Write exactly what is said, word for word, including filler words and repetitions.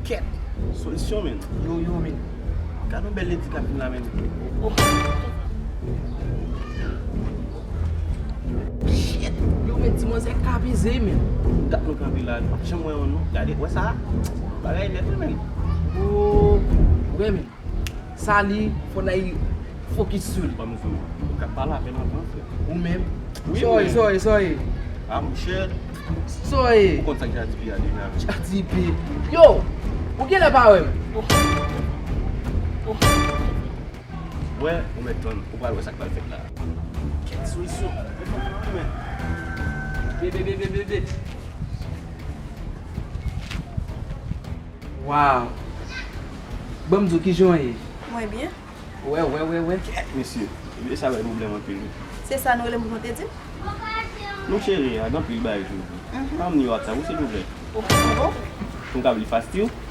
Kèt! Solisyon, menn. Yo, yo, menn. Gad yon bèl ledi k ap vin la, menn. Shit! Yo, menn, ti manzè k abize, menn. Dat nou kanpe la, nou pa janm wè yon non. Gade, wè sa? Bagay nèt, wi, menn. Oh, wè, menn. Sa li, fò n al fokis sou li. Ban m di w, ou ka pale avè l anvan, frè. Ou menm? Wi, sorry, sorry, sorry. Ah, monchè. Sorry. Ou konn sa k J D P a deja, menn. J D P. Yo! Ou genlè pa wè m. Wè, ou mèt tann. Ou pral wè sa k pral fèt la. Kèt solisyon. Mèt tann, menn. Bebe, bebe, bebe. Wow! Ban m di w kijan w ye? Mwen byen. Wè, wè, wè, wè. Kèt, mesye. Ebyen, sa bay pwoblèm anpil, wi. Se sa nou rele m pou nou te di m? Nou chere a, gen anpil bagay jodi. Mhm. Ban m nimewo WhatsApp ou, silvouplè. Bon. Pou m ka vin fastire w.